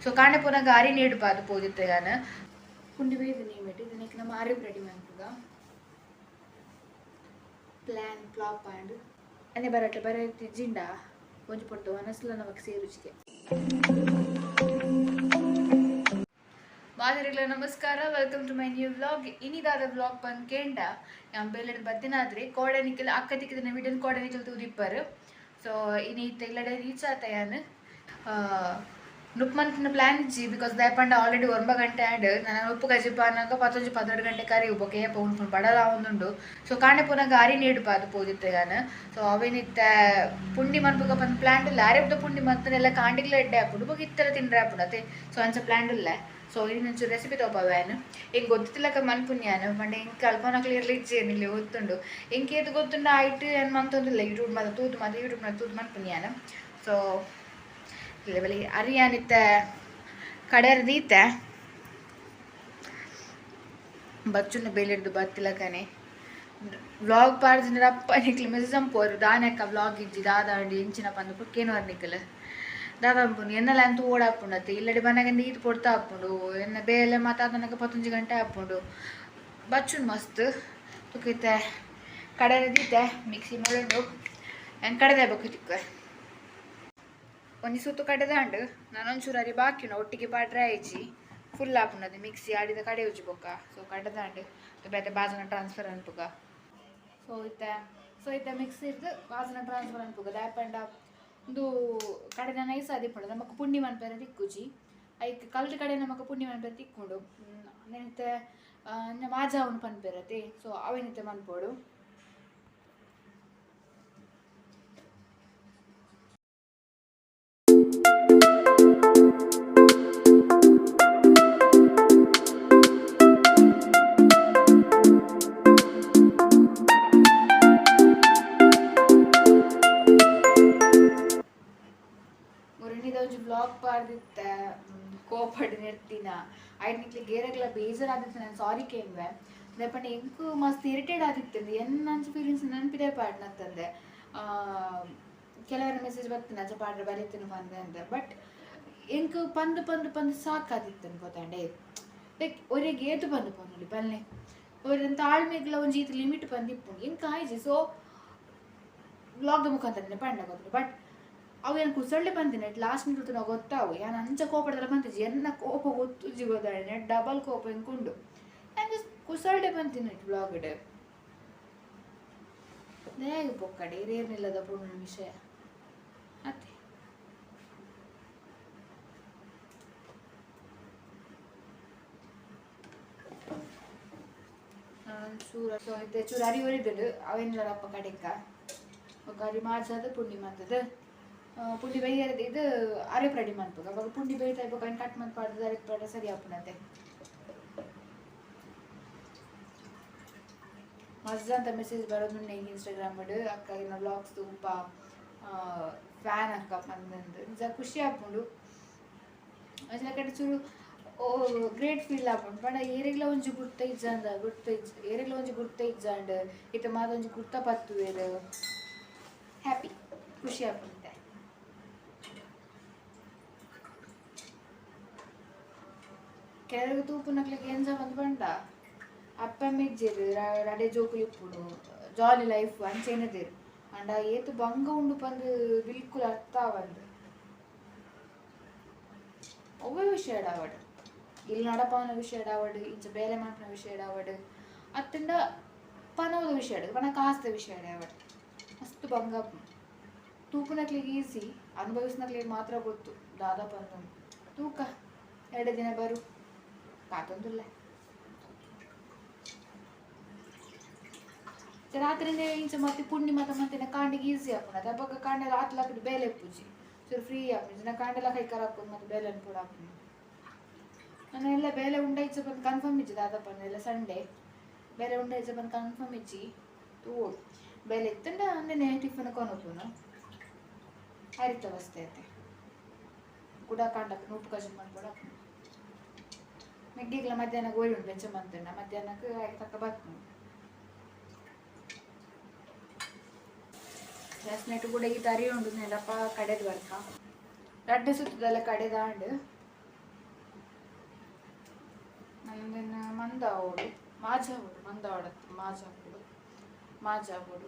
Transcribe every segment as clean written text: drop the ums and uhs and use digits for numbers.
ಸೊ ಕಾಂಡೆ ಪೋನಗ ಅರಿ ನೀಡುಪಾದ್ ಪೋದಿತ್ತೆ ಯಾನ್. ಪುಂಡಿ ಬೇಯ್ದು ನೀಮೆಟ್ ಇದನ್ನೆಕ್ ನಮ ಅರಿಪ್ ರೆಡಿ ಮನ್ಪುಗ. ಪ್ಲಾನ್ ಫ್ಲಾಪ್ ಆಂಡ್. ಅನೆ ಬರಟ್ಲೆ ಬರ ಇಜ್ಜಿಂಡ ಒಂಜಿ ಪೊರ್ತು ವನಸ್ಲ ನಮಕ್ ಸೇರುಜಿಗೆ. ಮಾತೆರೆಗ್ಲ ನಮಸ್ಕಾರ, welcome to my new vlog. ಇನಿದಾದ ವ್ಲಾಗ್ ಪಂದ್ ಕೇಂಡ, ಯಾನ್ ಬೇಲೆಡ್ ಬತ್ತಿನಾದ್ರೆ ಕೋಡೆ ನಿಕಲ್ ಅಕ್ಕ ತಿಕ್ಕಿದಿನ ವಿಡಿಯೋನ್ ಕೋಡೆ ನಿಕಲ್ ತೂದಿಪ್ಪರ್. ಸೊ ಇನಿ ಇತ್ತೆ ಇಲ್ಲಡೆ ರೀಚ್ ಆತ ಯಾನ್. ನುಪ್ಪು ಮನ್ಪುನ ಪ್ಲಾನ್ ಇಜ್ಜಿ, because ದಾಯೆ ಪಂಡ ಆಲ್ರೆಡಿ 9 ಗಂಟೆ ಆಂಡ್. ನನ ನುಪ್ಪು ಕಜಿಪು ಆನಗ ಪತ್ತೊಂಜಿ 12 ಗಂಟೆ ಕರಿವು ಬೊಕ ಏಪ ಉನ್ಪುನು ಬಡಲ ಆವೊಂದುಂಡು. ಸೊ ಕಾಂಡೆ ಪೋನಗ ಅರಿ ನೀಡುಪಾದ್ ಪೋದಿತ್ತೆ ಯಾನ್. ಸೊ ಅವೇನ್ ಇತ್ತೆ ಪುಂಡಿ ಮನ್ಪುಗ ಪಂದ್ ಪ್ಲಾನ್ ಉಲ್ಲ. ಅರೆಬ್ದ ಪುಂಡಿ ಮಲ್ತ್ಂಡ ಕಾಂಡೆಗ್ಲ ಎಡ್ಡೆ ಆಪುಂಡು ಬೊಕ ಇತ್ತೆಲ ತಿಂಡ್ರೆ ಆಪುಂಡು ಅತೆ. ಸೊ ಅಂಚ ಪ್ಲಾನ್ ಉಲ್ಲ. ಸೊ ಇನಿ ಒಂಚೂರು ರೆಸಿಪಿ ತೋಪಾವೆ ಯಾನ್. ಎಂಕ್ ಗೊತ್ತಿತ್ತಿಲಕ ಮನ್ಪುನಿ ಯಾನ್, ಪಂಡ ಎಂಕ್ ಅಲ್ಪನಕ್ಲು ಇರ್ಲ ಇಜ್ಜೆರ್ ನಿಕ್ಲೆ ಗೊತ್ತುಂಡು. ಎಂಕ್ ಏತ್ ಗೊತ್ತುಂಡು ಆಯ್ಟ್ ಯಾನ್ ಮನ್ತೊಂದುಲ್ಲೆ ಯೂಟ್ಯೂಬ್ ಮಾತ ತೂದು ಮಾತ ಯೂಟ್ಯೂಬ್ ಮಾತ ತೂದು ಮನ್ಪುನಿ ಯಾನ್. ಸೊ ಬಲಿ ಅರಿ ಯಾನ್ ಇತ್ತೆ ಕಡೆರ್ ದೀತೆ ಬಚ್ಚುನ ಬೇಲೆಡ್ದು ಬತ್ತಿಲಕನೆ ವ್ಲಾಗ್ ಪಾಡ್ದಿನ ಅಪ್ಪ ನಿಕ್ಲು ಮೆಸೇಜ್ ಅಂಪೋರು ದಾನೆಕ್ಕ ವ್ಲಾಗ್ ಇಜ್ಜಿ ದಾದಾಂಡ್ ಎಂಚಿನ ಪಂದ್ ಕೇನುವರ್ ನಿಕ್ಲು ದಾದ ಅನ್ಪುನು ಎನ್ನಲ ಅಂತೂ ಓಡಾಪುಂಡು ಇಲ್ಲಡೆ ಬನ್ನಗ ಈತ್ ಪೊರ್ತು ಆಪುಂಡು ಎನ್ನ ಬೇಲೆ ಮಾತ ಆತನಗ 11 ಗಂಟೆ ಆಪುಂಡು ಬಚ್ಚುನ್ ಮಸ್ತ್ ತುಕ ಇತ್ತೆ ಕಡೆರೆ ದೀತೆ ಮಿಕ್ಸಿ ಮೊಳಂಡು ಯಾನ್ ಕಡೆದೆ ಬೊಕ್ಕ ತಿಕ್ಕುವೆ. ಒಂಜಿ ಸುತ್ತು ಕಡೆದಾಂಡ್ ನಾನೊಂಚೂರು ಅರಿ ಬಾಕಿ ಉಂಡು ಒಟ್ಟಿಗೆ ಪಾಡ್ರೆ ಆಯ್ಜಿ ಫುಲ್ ಆಪುಂಡು ಅದು ಮಿಕ್ಸಿ ಆಡಿದ ಕಡೆ ಉಜ್ಜಿ ಬೊಕ್ಕ. ಸೊ ಕಡೆದಾಂಡ್ ಬೇತೆ ಬಾಜನ ಟ್ರಾನ್ಸ್ಫರ್ ಅನ್ಪುಗ. ಸೊ ಇತ್ತೆ ಸೊ ಇತ್ತೆ ಮಿಕ್ಸಿ ಇರ್ದು ಬಾಜನ ಟ್ರಾನ್ಸ್ಫರ್ ಅನ್ಪುಗ ದಾಯೆ ಪಂಡ ಉಂದು ಕಡೆದ ನೈಸ್ ಆದಿಪ್ಪುಂಡು ನಮಕ್ ಪುಂಡಿ ಮನ್ಪೆರೆ ತಿಕ್ಕುಜಿ ಐಕ್ ಕಲ್ತ್ ಕಡೆ ನಮಕ್ ಪುಂಡಿ ಮನ್ಪೆರೆ ತಿಕ್ಕುಂಡು ನೆನಿತೆ ಮಾಜಾವುನು ಪನ್ಪೆರತೆ. ಸೊ ಅವೆನಿತ್ತೆ ಮನ್ಪೊಡು. ಮುರಣಿದ ಒಂಜಿ ವ್ಲಾಗ್ ಪಾಡ್ದಿತ್ತೆ ಕೋಪಡ್ ನೆರ್ತಿನ ಐಟ್ ನಿಕ್ಲೆ ಗೇರೆಗ್ಲ ಬೇಜಾರ್ ಆದಿತ್ತೆ ನಾನು ಸಾರಿ ಕೇನ್ವೆ ದಾಯೆ ಪಂಡ ಎಂಕ್ ಮಸ್ತ್ ಇರಿಟೇಟ್ ಆದಿತ್ತೆ ಎನ್ನ ಅಂಚ ಫೀಲಿಂಗ್ಸ್ ನೆನಪಿದೆ ಪಾಡ್ನತ್ತಂದೆ. ಕೆಲವರ ಮೆಸೇಜ್ ಬತ್ತಿನ ಅಂಚ ಪಾಡ್ರೆ ಬರೀತೀನಿ ಪಂದೆ ಅಂತ, ಬಟ್ ಎಂಕ್ ಪಂದ್ ಪಂದ್ ಪಂದ್ ಸಾಕಾದಿತ್ತನ್ ಗೊತ್ತಾಂಡೆ. ಲೈಕ್ ಒರೆಗ್ ಏತು ಪಂದ್ ಪನ್ನೊಲಿ ಪಲ್ಲೆ ಒರೆನ್ ತಾಳ್ಮೆಗ್ಲ ಒಂಜಿ ಈತ್ ಲಿಮಿಟ್ ಪಂದಿಪ್ಪುಂಡು ಎಂಕ್ ಆಯ್ಜಿ. ಸೊ ವ್ಲಾಗ್ದ ಮುಖಾಂತರ ಪಂಡ ಗೊತ್ತುಂಡು, ಬಟ್ ಅವು ಏನು ಕುಸಳ್ಳೆ ಬಂದಿನ ಲಾಸ್ಟ್ ಮಿನಿಟ್ ನಾವು ಗೊತ್ತಾವು ಯಾನ್ ಅಂಚ ಕೋಪಡ್ದಲ್ಲ ಬಂತಿಜಿ ಎನ್ನ ಕೋಪ ಗೊತ್ತುಜಿ ಗೊತ್ತಾಳೆ ಡಬಲ್ ಕೋಪ ಎಂಕುಂಡು ಯಾನ್ ಕುಸಳ್ಳೆ ಬಂತಿನ ವ್ಲಾಗ್ಡ್ ದಾಯೆಗ್ ಪೊಕ್ಕಡೆ ಇರೇನಿಲ್ಲದ ಪೊಣ್ಣು ವಿಷಯ ಅತ್ತೆ. ಚೂರು ಸೊ ಇತ್ತೆ ಚೂರು ಅರಿ ಒರಿದುಂಡು ಅವೇನಿಲ್ಲ ಅಪ್ಪ ಕಡೆಕ್ಕ ಬೊಕ ಅರಿ ಮಾಜಾದ್ ಪುಂಡಿ ಮಂತುದು ಪುಂಡಿ ಬೈಯರೆ ಇದು ಅರೆಪ್ ರೆಡಿ ಮನ್ಪುಗ ಬೊಕ ಪುಂಡಿ ಬೇಯ್ತಾ ಬೊಕ ಐನ್ ಕಟ್ ಮಂತ್ ಪಾಡ್ದು ಅರೆಪ್ ಪಾಡ ಸರಿ ಆಪುಂಡತೆ. ಮಸ್ತ್ ಅಂತ ಮೆಸೇಜ್ ಬರೋದುಂಡು ಎಂಕ್ ಇನ್ಸ್ಟಾಗ್ರಾಮ್ ಅಕ್ಕ ಇರ್ನ ವ್ಲಾಗ್ಸ್ ತೂಪ ಫ್ಯಾನ್ ಅಕ್ಕ ಪಂದಂದು ನಿಜ ಖುಷಿ ಆಪುಂಡು. ಅಂಚಿನ ಕಡೆ ಚೂರು ಓ ಗ್ರೇಟ್ ಫೀಲ್ ಆಪುಂಡು ಪಂಡ ಏರೆಗ್ಲ ಒಂಜಿ ಗುರ್ತ ಇಜ್ಜಾಂದ ಗುರ್ತ ಇಜ್ಜ ಏರೆಗ್ಲ ಒಂಜಿ ಗುರ್ತ ಇಜ್ಜಾಂಡ್ ಇತ್ತೆ ಮಾತ ಒಂಜಿ ಗುರ್ತ ಪತ್ತುವೆರ್ ಹ್ಯಾಪಿ ಖುಷಿ ಆಪುಂಡು. ಕೆಲವೆರ್ಗ್ ತೂಪುನಕ್ಲೆಗ್ ಎಂಚ ಪಂದ್ ಪಂಡ ಅಪ್ಪೆ ಅಮ್ಮೆ ಇಜ್ಜೆರ್ ರಡೆ ಜೋಕುಲು ಇಪ್ಪುಂಡು ಜಾಲಿ ಲೈಫ್ ಅಂಚ ಎನ್ನುದೆರ್ ಆಂಡ ಏತ್ ಬಂಗ ಉಂಡು ಪಂದ್ ಬಿಲ್ಕುಲ್ ಅರ್ಥ ಆವಂದ್. ಒವ್ವೆ ವಿಷಯಡ್ ಆವಡ್ ಇಲ್ಲ್ ನಡಪಾವುನ ವಿಷಯಡ್ ಆವಡ್ ಇಂಚ ಬೇಲೆ ಮನ್ಪುನ ವಿಷಯಡ್ ಆವಡ್ ಅತ್ತ್ಂಡ ಪನವುದ ವಿಷಯಡ್ ಪಂಡ ಕಾಸ್ದ ವಿಷಯಡ್ ಆವಡ್ ಮಸ್ತ್ ಬಂಗ ಆಪುಂಡು. ತೂಪುನಕ್ಲೆಗ್ ಈಸಿ ಅನುಭವಿಸ್ನಕ್ಲೆಗ್ ಮಾತ್ರ ಗೊತ್ತು ದಾದ ಪಂದ್. ತೂಕ ಎಡ್ಡೆ ದಿನ ಬರು ಕಾತೊಂದುಲ್ಲೆ. ರಾತ್ರಿನೇ ಇಂಚ ಮತ್ತೆ ಪುಂಡಿ ಮಾತ ಮಂತಿನ ಕಾಂಡೆಗ್ ಈಸಿ ಆಪುಂಡು ಅತೆ ಅಪಗ ಕಾಂಡೆ ರಾತ್ರಿ ಬೇಲೆ ಇಪ್ಪುಜಿ ಚೂರು ಫ್ರೀ ಆಪುಂಡು ಇಜ್ಜಿಂಡ ಕಾಂಡೆಲ ಕೈ ಕಾರ್ ಹಾಕೋದು ಮತ್ತೆ ಬೇಲೆ ಪೂರ ಆಪುಂಡು. ನಾನು ಎಲ್ಲ ಬೇಲೆ ಉಂಡ ಇಜ್ಜ ಪಂದ್ ಕನ್ಫರ್ಮ್ ಇಜ್ಜಿ ದಾದ ಪಂದ್ ಎಲ್ಲ ಸಂಡೇ ಬೇಲೆ ಉಂಡ ಇಜ್ಜ ಪಂದ್ ಕನ್ಫರ್ಮ್ ಇಜ್ಜಿ ತೂವೊಡು ಬೇಲೆ ಇತ್ತುಂಡ ಅಂದೆನೆ ಟಿಫನ್ ಕೊನೊಪುನು ಅರಿತ ವಸ್ತೆ ಅತೆ ಕುಡ ಕಾಂಡ ನುಪ್ಪು ಕಜಿಪು ಮನ್ಪೊಡು ಆಪುಂಡು. ಮೆಗ್ಗೆಗ್ಲ ಮಧ್ಯಾಹ್ನ ಗೋರಿ ಉಂಡು ಬೆಂಚ ಮಂತುಂಡ ಮಧ್ಯಾಹ್ನಕ್ಕೆ ಆಯ್ಕ್ ತಕ್ಕ ಬರ್ಪುಂಡು. ನೆಟ್ ಕೂಡ ಈ ತರಿ ಉಂಡು ನೆಲಪ ಕಡೆದು ಬರ್ಕ ರಡ್ಡೆ ಸುತ್ತದಲ್ಲ ಕಡೆದಾಂಡ್ ಮಂದ ಆವೊಡು ಮಾಜಾವೊಡು ಮಂದ ಆವೊಡತ್ತ್ ಮಾಜಾವೊಡು ಮಾಜಾವೊಡು.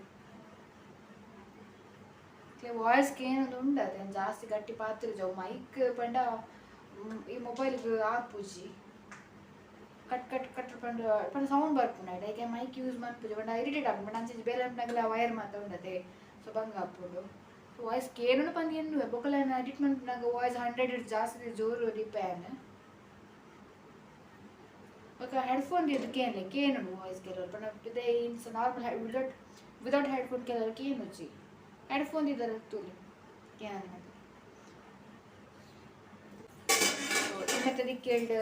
ವಾಯ್ಸ್ ಕೇನೊಂದು ಉಂಡು ಅದೇ ಜಾಸ್ತಿ ಗಟ್ಟಿ ಪಾತೆರುಜಿ ಅವು ಮೈಕ್ ಪಂಡ ಈ ಮೊಬೈಲ್ಗ್ ಆಪುಜಿ ಕಟ್ ಕಟ್ ಕಟ್ ಪಂಡ ಪಂಡ ಸೌಂಡ್ ಬರ್ಪುಂಡು ಐಟ್ ಮೈಕ್ ಯೂಸ್ ಮನ್ಪುಜಿ ಪಂಡ ಇರಿಟೇಟ್ ಆಪುಂಡು ಪಂಡ ಅಂಚ ಬೇಲೆ ಮನ್ಪುನಗಲ ವೈರ್ ಮಾತ ಉಂಡತೆ ಸೊ ಬಂಗ ಆಪುಂಡು. ಸೊ ವಾಯ್ಸ್ ಕೇನುಂಡು ಪಂದ್ ಎನ್ನುವೆ ಬೊಕಲ ಎಡಿಟ್ ಮನ್ಪುನಗ ವಾಯ್ಸ್ 100 ಜಾಸ್ತಿ ಜೋರು ದೀಪೆ ಬೊಕ ಹೆಡ್ಫೋನ್ ದೀದ್ ಕೇನ್ಲೆ ಕೇನುಂಡು ವಾಯ್ಸ್ ಕೆಲವರು ಪಂಡ ಇತ್ತೆ ಇನ್ಸ ನಾರ್ಮಲ್ ವಿದೌಟ್ ವಿದೌಟ್ ಹೆಡ್ಫೋನ್ ಕೆಲವರು ಕೇನುಜಿ ಹೆಡ್ಫೋನ್ ದೀದರ ತೂಲೆ ಕೇನಂದ್. ಇಮೆತ್ತ ದಿಕ್ಕೆಲ್ಡ್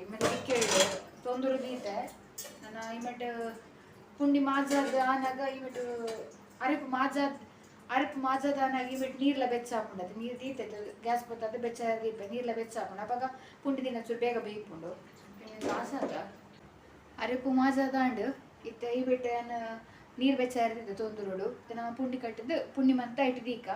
ಇಮೆತ್ತ ದಿಕ್ಕೆಲ್ಡ್ ತೊಂದರು ದೀತೆ ನನ್ನ ಇಮೆಟ್ ಪುಂಡಿ ಮಾಜಾದ್ ಆನಾಗ ಇಮೆಟ್ ಅರಿಪು ಮಾಜಾದ್ ಅರಿಪು ಮಾಜಾದ್ ಆನಾಗ ಇಮೆಟ್ ನೀರ್ಲ ಬೆಚ್ಚ ಆಪುಂಡು ಅದು ನೀರು ದೀತೆ ಗ್ಯಾಸ್ ಬತ್ತದ ಬೆಚ್ಚ ದೀಪೆ ನೀರ್ಲ ಬೆಚ್ಚ ಆಪುಂಡು ಅಪಗ ಪುಂಡಿ ದಿನ ಚೂರು ಬೇಗ ಬೇಯ್ಪುಂಡು ಆಸಾದ ಅರಿಪು ಮಾಜಾದಾಂಡ್ ಇತ್ತೆ ಈ ಬೆಟ್ಟ ನೀರು ಬೆಚ್ಚ ಇರ್ತಿದ್ದೆ ತೊಂದರೋಡು ನಮ್ಮ ಪುಂಡಿ ಕಟ್ಟಿದ್ದು ಪುಂಡಿ ಮಂತ ಇಟ್ಟು ದೀಕ.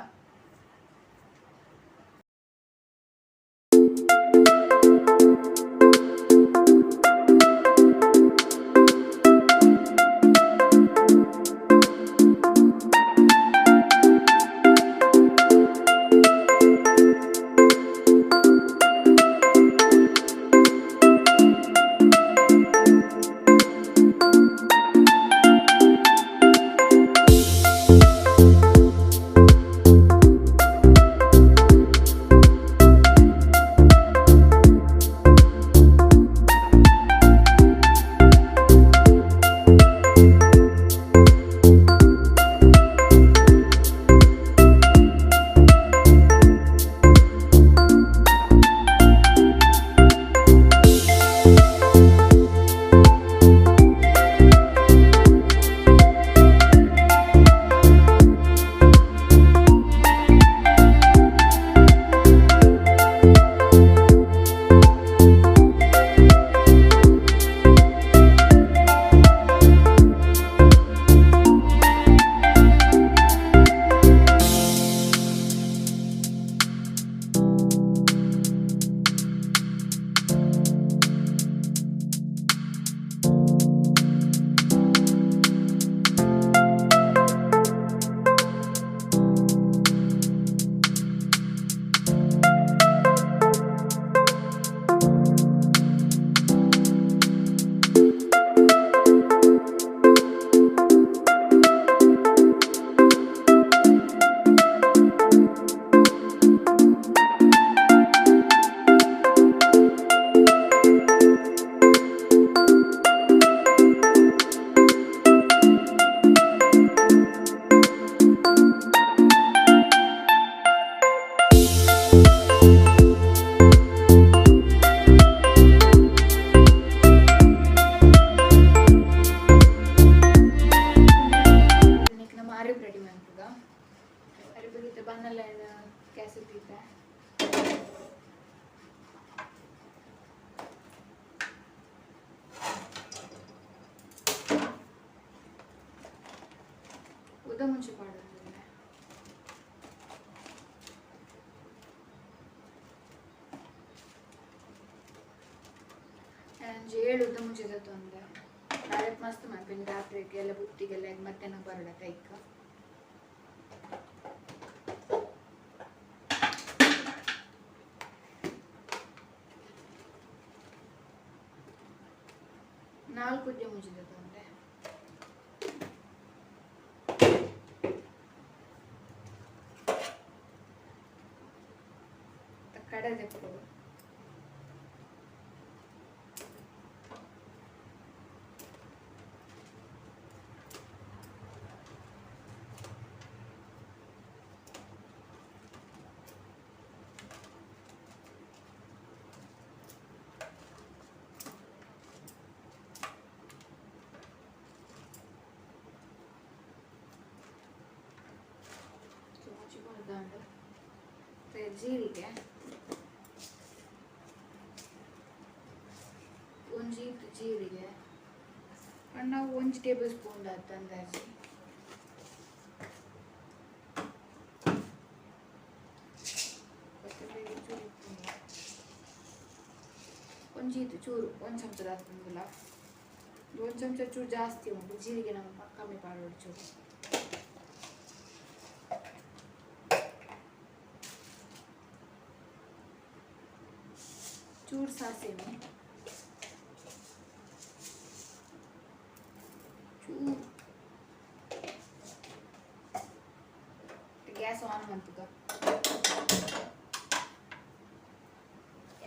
ಉದ್ದ ಮುಂಚೆ ಪಾಡೋದು ಏಳು ಉದ್ದ ಮುಂಚೆ ತೊಂದೆ ನಾಳೆ ಮಸ್ತ್ ಮಾಡ್ತೀನಿ ರಾತ್ರಿಗೆ ಎಲ್ಲ ಬುತ್ತಿಗೆಲ್ಲ ಮಧ್ಯಾಹ್ನ ಬರೋಣ ಕೈಕ. ನಾಲ್ಕು ಉದ್ದ ಮುಂಚಿದ ತೊಂದೆ ಕಡೆ ಜೀರಿಗೆ ಒಂಜಿ ಜೀರಿಗೆ ನಾವು ಒಂಜಿ ಟೇಬಲ್ ಸ್ಪೂನ್ ಅಂದಾಜಿ. ಒಂಜಿ ಚೂರು ಒಂದು ಚಮಚದ ಹಾಕುಂಗಿಲ್ಲ ಒಂದು ಚಮಚ ಚೂರು ಜಾಸ್ತಿ ಉಂಟು ಜೀರಿಗೆ ನಮ್ಮ ಕಮ್ಮಿ ಪಾಡೋಡು ಚೂರು ಚೂರು ಸಾಸಿವೆ ಚೂರು ಗ್ಯಾಸ್ ಆನ್ ಮಂತುಗ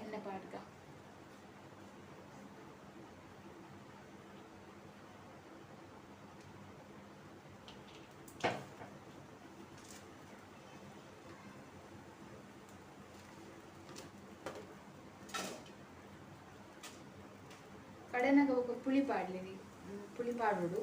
ಎಣ್ಣೆ ಪಾಡ್ಗ ಕಡೆನಾಗ ఒక ಪುಳಿ ಪಾಡ್ಲಿ ಪುಳಿ ಪಾಡೋಡು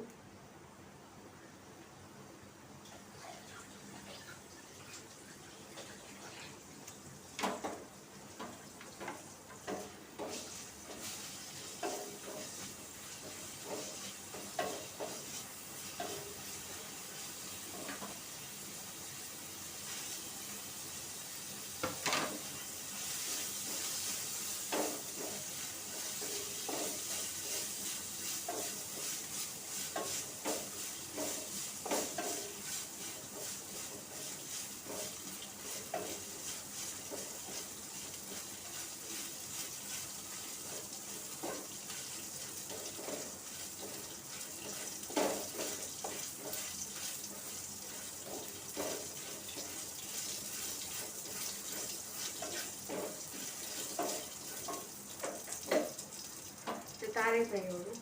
ತಾರೆ ಪ್ರಯೋಡು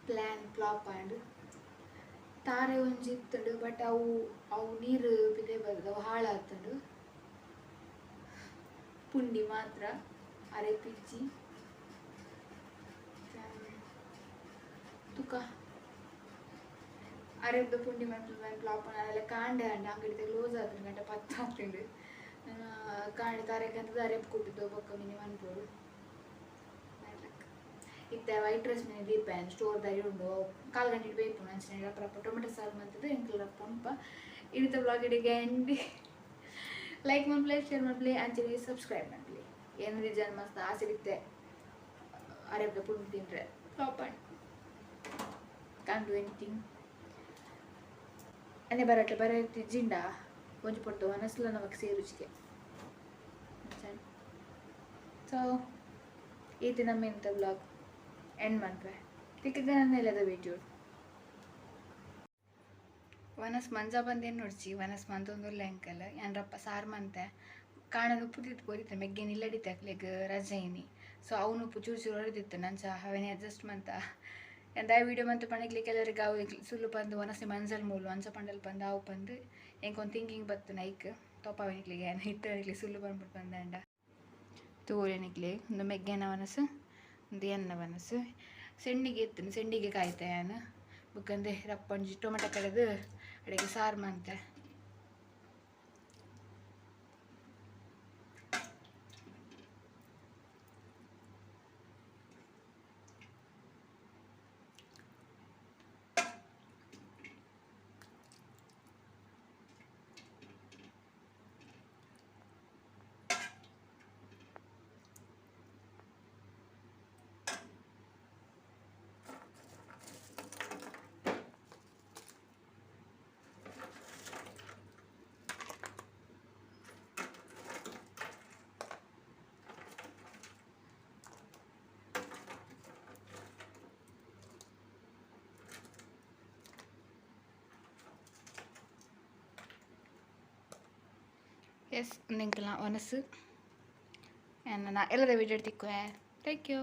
ಪ್ಲ್ಯಾನ್ ಫ್ಲಾಪ್ ಆಂಡ್ ತಾರೆ ಒಂಜಿ ಇತ್ತುಂಡು ಬಟ್ ಅವು ಅವು ನೀರು ಬಿದೆ ಬರ್ತದೆ ಅವು ಹಾಳಾತುಂಡು ಪುಂಡಿ ಮಾತ್ರ ಅರೆ ಪಿಚ್ಚಿ ತುಕ ಅರೆದ ಪುಂಡಿ ಮನ್ಪು ಫ್ಲಾಪ್ ಅಲ್ಲ ಕಾಂಡೆ ಅಂಡ್ ಅಂಗಡಿ ಕ್ಲೋಸ್ ಆತುಂಡು ಗಂಟೆ 10 ಆತುಂಡು ಕಾಂಡೆ ತಾರೆ ಅರೆಪ್ ಕೊಟ್ಟಿದ್ದು ಬೊಕ್ಕ ಮಿನಿ ಮನ್ಪೊಡು ಇತ್ತೆ ವೈಟ್ ರೈಸ್ ಮಿನಿ ದೀಪ ಸ್ಟೋರ್ ದಾರಿ ಉಂಡು ಕಾಲು ಗಂಟೆ ಬೇಯ್ಪು ಅಂಚನೆ ರಪ್ಪ ಟೊಮೆಟೊ ಸಾರು ಮಂತದ್ದು ಎಂಕಲ್ ರಪ್ಪ ಉಂಪ ಇಡಿತ ಬ್ಲಾಗ್ ಇಡಿಗೆ ಎಂಡಿ ಲೈಕ್ ಮನ್ಪ್ಲೆ ಶೇರ್ ಮನ್ಪ್ಲೆ ಅಂಚನೆ ಸಬ್ಸ್ಕ್ರೈಬ್ ಮನ್ಪ್ಲೆ ಏನು ಜನ ಮಸ್ತ್ ಆಸೆ ಇತ್ತೆ ಅರೆಪ್ಪ ಪುಂಡಿ ತಿಂದ್ರೆ flop and can't do anything ಅನೆ ಬರಟ್ಲೆ ಬರ ಜಿಂಡ ಒಂಜಿ ಪೊಟ್ಟು ವನಸ್ಲ ನಮಕ್ ಸೇರುಚಿಗೆ ಸೊ ಈ ನಮ್ಮ ಇಂಥ ಬ್ಲಾಗ್ ಎಂಡ್ ಮನ್ಪೆ ತಿಕ್ಕಗ ನನ್ನ ವಿಡಿಯೋ ವನಸ್ ಮಂಜ ಬಂದೇನು ನೋಡ್ಚಿ ವನಸ್ ಮಂತೊಂದುಲ್ಲ ಅಂಕಲ್ ಯಾನ್ರಪ್ಪ ಸಾರು ಮಂತೆ ಕಾಣಲು ಉಪ್ಪು ತಿತ್ತು ಬೋರಿತ್ತೆ ಮೆಗ್ಗೆ ನಿಲ್ಲಡಿತೆ ಅಕ್ಲೆಗ್ ರಜೆ ಇನಿ ಸೊ ಅವನು ಉಪ್ಪು ಚೂರು ಚೂರು ಹೊಡೆದಿತ್ತು ನಾನು ಸಹ ಅವೇನೇ ಅಡ್ಜಸ್ಟ್ ಮಂತ ಎಂದ ವೀಡಿಯೋ ಮಂತು ಪಣಗ್ಲಿ ಕೆಲವರಿಗೆ ಅವು ಸುಳ್ಳು ಬಂದು ವನಸ್ಸಿ ಮಂಜಲ್ ಮೂಲು ಅಂಚ ಪಂಡಲ್ ಬಂದು ಅವು ಬಂದು ಎಂಕೊಂದು ಥಿಂಕಿಂಗ್ ಬತ್ತು ನೈಕ್ ತೋಪಾವೆನಿಕ್ಲಿಗೆ ಇಟ್ಟವನಿಕ್ಲಿ ಸುಳ್ಳು ಬಂದ್ಬಿಟ್ಟು ಬಂದಂಡ ತೂರೆನಿಕ್ಲಿ ಒಂದು ಮೆಗ್ಗೆನ ವನಸು ಒಂದು ಎನ್ನ ವನಸು ಸೆಂಡಿಗೆ ಇತ್ತು ಸೆಂಡಿಗೆ ಕಾಯ್ತೆ ನಾನು ಬುಕ್ಕಂದೆ ರಪ್ಪಂಜಿ ಟೊಮೆಟೊ ಕಡೆದು ಅಡಿಗೆ ಸಾರು ಮಂತೆ ಎಸ್ ನಿಂಕಲ್ನ ವನಸು ನಾನು ಎಲ್ಲದ ವಿಡಿಯೋ ತಿಕ್ಕುವೆ. Thank you.